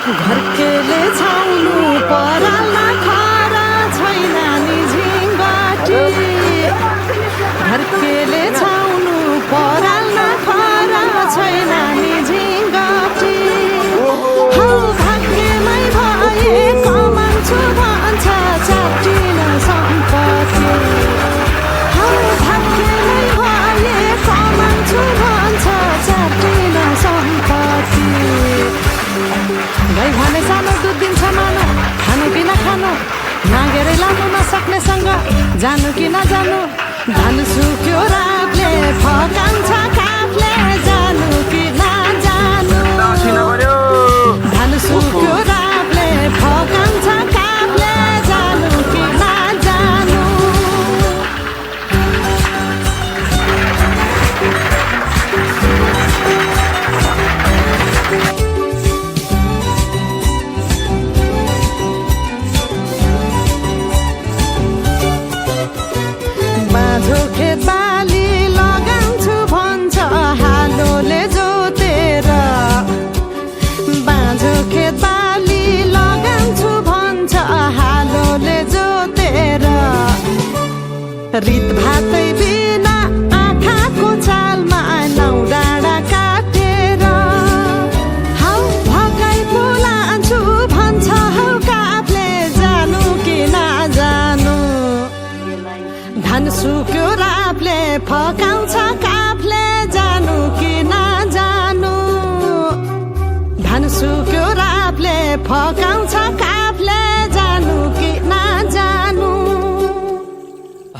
घरकेले छाउनु परालमा खरा छैन नि झिङ्गटी घरकेले छाउनु परालमा खरा छैन नि झिङ्गटी हौ भाग्यमै भए कमाउँछु भन्छ च्याटिन सम्पत्ति हौ भाग्यमै भए कमाउँछु भन्छ च्याटिन सम्पत्ति गाई भने सानो दुध दिन्छ मानो खानु कि नखानु नागेरै लानु नसक्नेसँग जानु कि नजानु धान सुक्यो रातले फकान्छ काफले जानु कि नजानु धान सुक्यो रातले फकान्छ काफले जानु कि नजानु बाँझो खेत बाली लगाउँछु भन्छ हालोले जोतेर बाँझो खेत बाली लगाउँछु भन्छ हालोले जोतेर रित भातै बिना आँखाको चालमा नौ डाँडा काटेर हौ भगाई बोलान्छु भन्छ हौ काफले जानु कि नजानु धान सुक्यो राफले फकाउँछ काफले जानु कि नजानु धान सुक्यो राफले फकाउँछ काफले जानु कि नजानु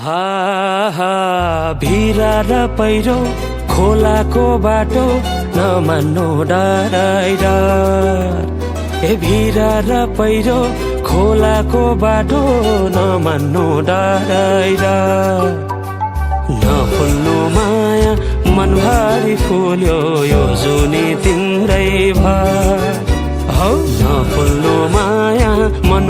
हा हा भिरा र पहिरो खोलाको बाटो नमान्नु डराइ डर ए भिरा र पहिरो खोलाको बाटो नमान्नु डराइ डर नफुल्नु माया मनभरि फुल्यो यो जुनी तिम्रै भर हौ नफुल्नु माया मन